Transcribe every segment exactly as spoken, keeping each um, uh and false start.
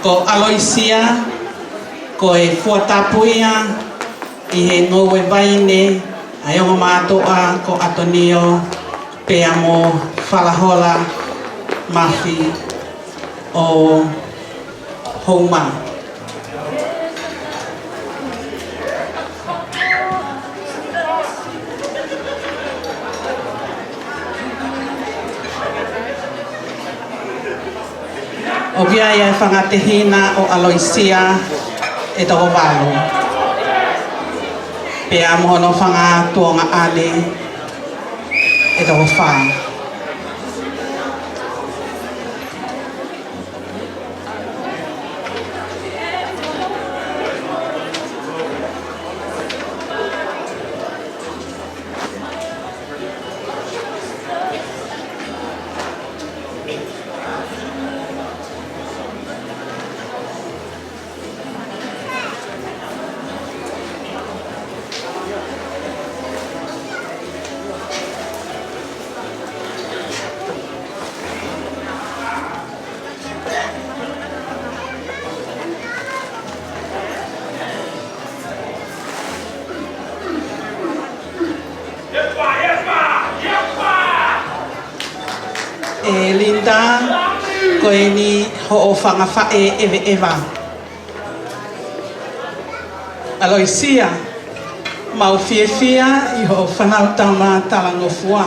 Ko ʻAloisia, ko e fua tapu ia ʻi he ngoue vaine ʻa e ongo mātuʻa ko ʻAtonio pea mo Falahola Mafi ʻo Houma. ʻOku ʻi ai e fanga tehina ʻo ʻAloisia ʻe toko valu. Pea mo hono fanga tuongaʻane ʻe toko fā. ʻE Linda, ko eni hoʻo fanga faʻē ʻeveʻeva. ʻAloisia, mau fiefia ʻi hoʻo fānau tama talangofua.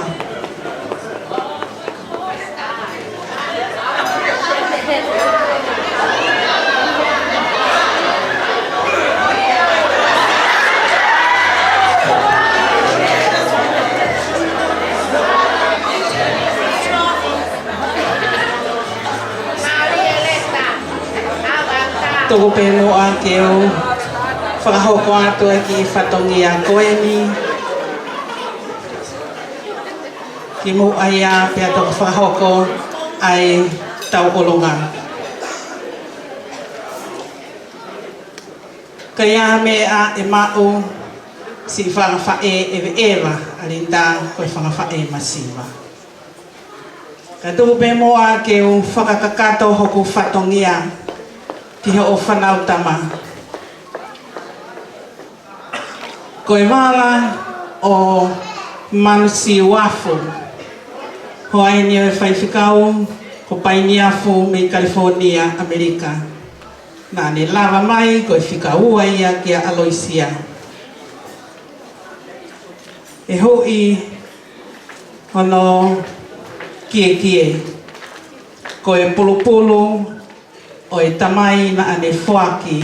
Tuku pē muʻa ke u fakahoko atu ʻa e kiʻi fatongia ko eni. Kimuʻa ia pea toki fakahoko ʻa e tauʻolunga. Ka ʻi ai ha meʻa ʻe maʻu, siʻi fanga faʻē ʻeveʻeva ʻa Linda ko e fanga faʻē masiva. Ka tuku pē muʻa ke u fakakakato hoku fatongia ki hoʻo fānau tama. Ko e vala ʻo Manusi Uafu, hoa eni ʻo e faifekau ko Painiafu mei California, ʻAmelika. Naʻa ne lava mai ko e fika ua ia kia ʻAloisia. ʻE hū ʻi hono kiekie, ko e pulupulu ʻo e tamai naʻa ne foaki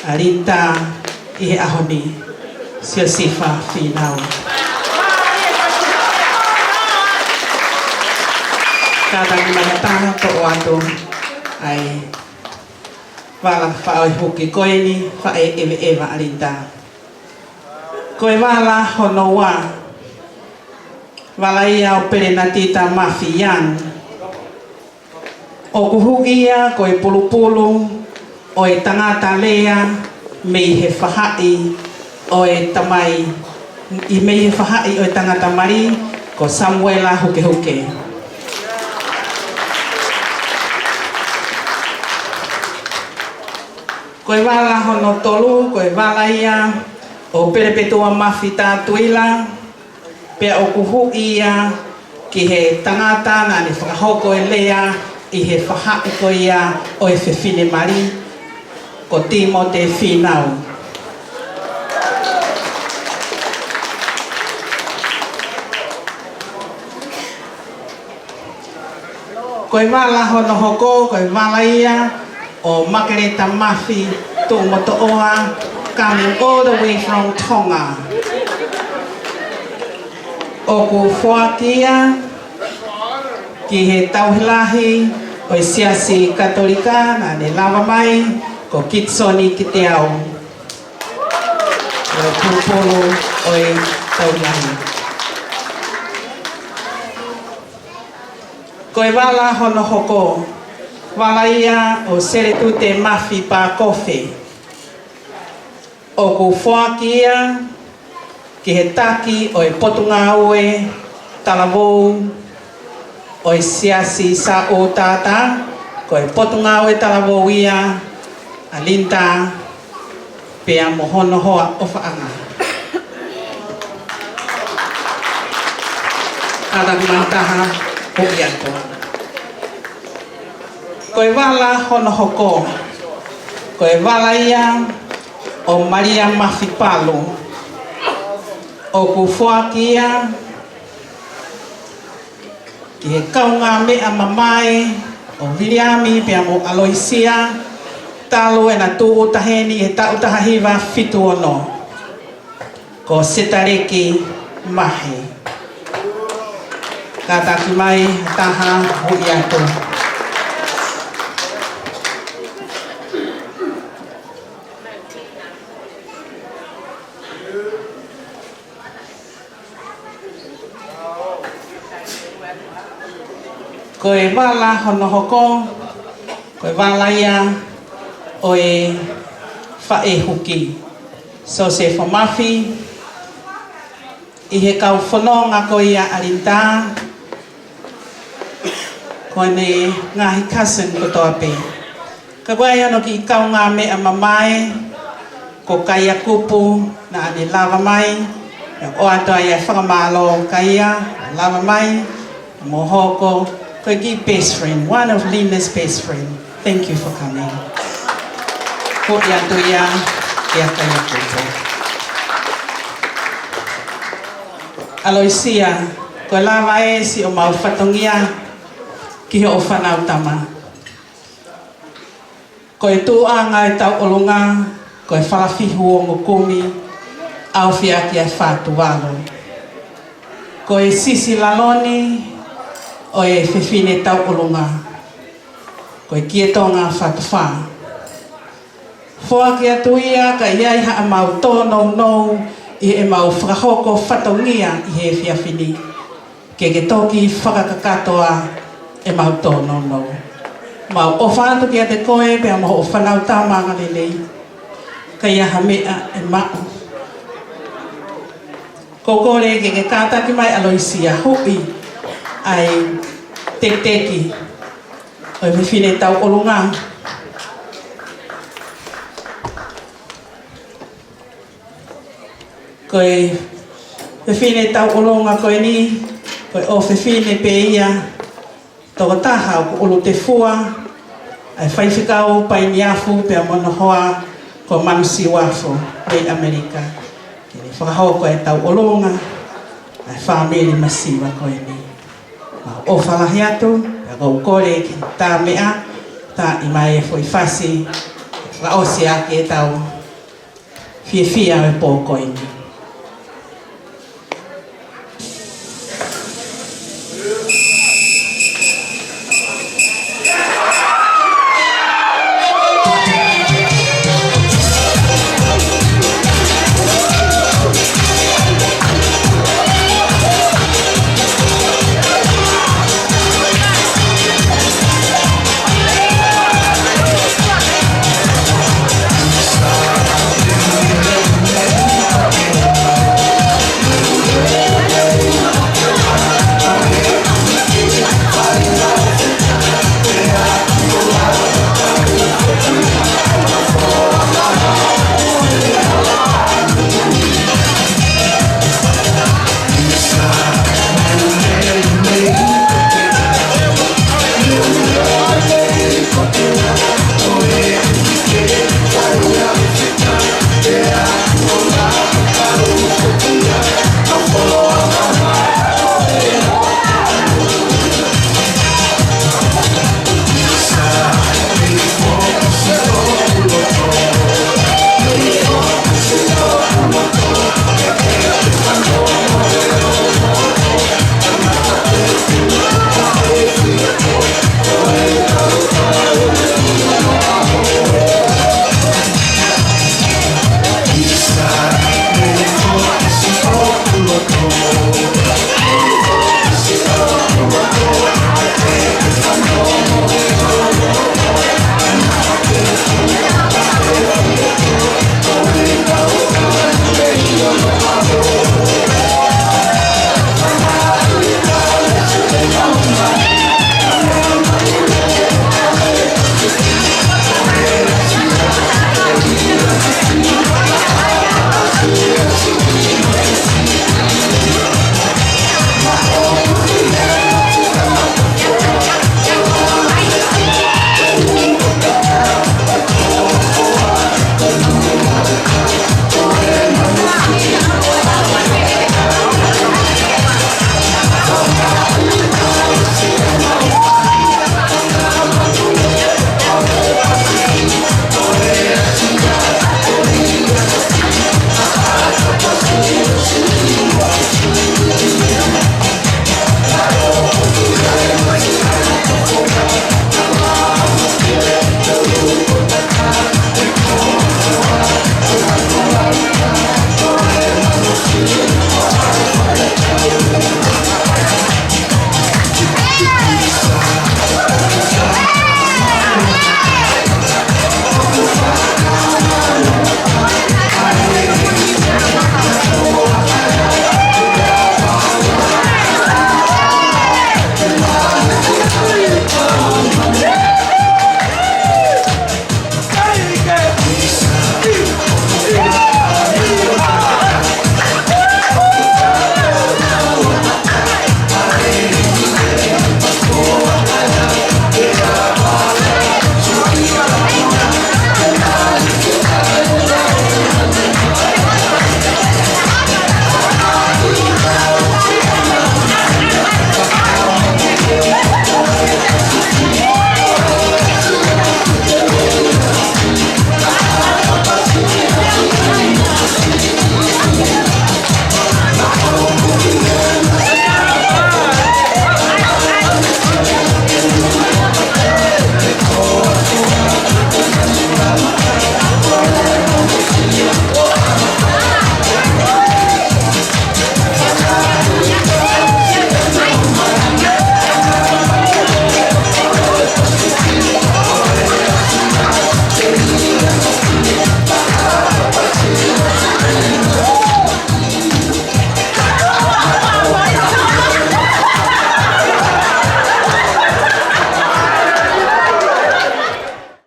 ʻa Linda ʻi he ʻaho ni, Siosifa Fīnau. Kātaki mana taha toʻo atu ʻa e vala faʻoihuki ko eni, faʻē ʻeveʻeva ʻa Linda. Ko e vala hono ua, vala ia ʻo Pelenatita Mafi Young. ʻOku hū ia ko e pulupulu ʻo e tangata lea mei he faʻahi ʻo e tamai, ʻi mei he faʻahi ʻo e tangata mali ko Samuela Hukehuke. Ko e vala hono tolu, ko e vala ia ʻo Pelepetua Mafi Tatuila, pea ʻoku hū ia ki he tangata naʻa ne fakahoko e lea ʻi he faʻahi ko ia ʻo e fefine mali, ko Timote Fīnau. Ko e vala hono hoko, ko e vala ia ʻo Makeleta Mafi Tuʻumotoʻoa, coming all the way from Tonga. ʻOku foaki ia ki he tauhi lahi ʻo e Siasi Katolika, naʻa ne lava mai ko Kitisoni Kiteau, ʻo e pulupulu ʻo e tauhi lahi. Ko e vala hono hoko, vala ia ʻo Seletute Mafi Pakofe. ʻOku foaki ia ki he taki ʻo e Potungāue Talavou ʻo e Siasi Saʻo Tata, Ko e Potungāue Talavou ia ʻa Linda pea mo hono hoa ʻofaʻanga. Kātaki mai ha taha, hū atu. Ko e vala hono hoko, ko e vala ia ʻo Malia Mafi Palu, ʻoku foaki ia ki he kaungāmeʻa mamae ʻo Viliami pea mo ʻAloisia, talu ʻena tūʻuta heni he taʻu taha hiva fitu ono. Ko Setaleki Mahe. Kātaki mai ha taha, hū atu. Ko e vala hono hoko, ko e vala ia ʻo e faʻē huki, Sosefo Mafi, ʻi he kau fononga ko ia ʻa Linda, ko ʻene ngaahi cousin kotoa pē. Ka ko e ʻai hono kiʻi kaungāmeʻa mamae, ko Kaia Kupu, naʻa ne lava mai, ʻo ʻoatu ai ʻa e fakamālō Kaia, lava mai, mo hoko, ko e kiʻi best friend, one of Linda's best friend. Thank you for coming. Hū atu ia, kia Kaia Kupu. ʻAloisia, ko e lava ē siʻomau fatongia ki hoʻo fānautama. Ko e tuʻuʻanga ʻetau ʻolunga, ko e Falafihu ongo kumi, ʻaofia ki he Fā Tuvalu. Ko e Sisi Laloni ʻo e fefine tauʻolunga, ko e Kietonga Fatufā. Foaki atu ia ka ʻi ai haʻamau tōnounou ʻi heʻemau fakahoko fatongia ʻi he efiafi ni. Ke ke toki fakakakato ʻa ʻemau tōnounou. Mau ʻofa atu kiate koe pea mo hoʻo fānautama anga lelei. Ka ʻi ai ha meʻa ʻe maʻu, ko e kole ke ke kātaki mai ʻAloisia, huʻi ʻa e tekiteki ʻo e fefine tauʻolunga. Ko e fefine tauʻolunga ko eni, ko e ʻofefine pē ia tokotaha ʻoku ʻulutefua ʻa e faifekau Painiafu pea mo hono hoa ko Manu Siuafu mei ʻAmelika. Ke ne fakahoko e tauʻolunga ʻa e fāmili masiva ko eni. Mau ʻofa lahi atu, pea ʻoku ou kole ke tā meʻa, tā ʻi mai e foʻi fasi, fakaʻosi ʻaki ʻetau fiefia ʻo e pō ko eni.